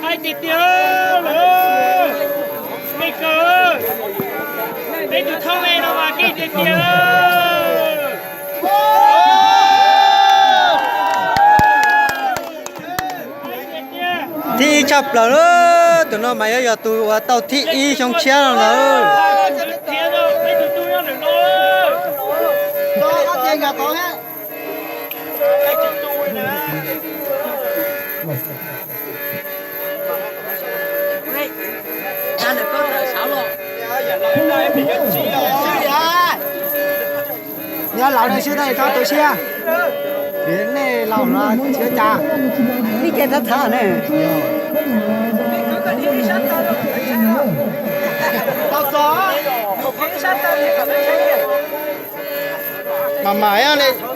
Qaij tiag tiag lawm, keej kawg, peb tus thoob me no mas keej tiag tiag. Thib ib tshaj plaws lawm, tus no mas yuav yog tus uas tau thib ib xyoo tshiab no lawm. Nyob laus nej sib tau tau siab, vim nej laus no tsis ua cas. Ib ce thab thab ne. Mas mas ne.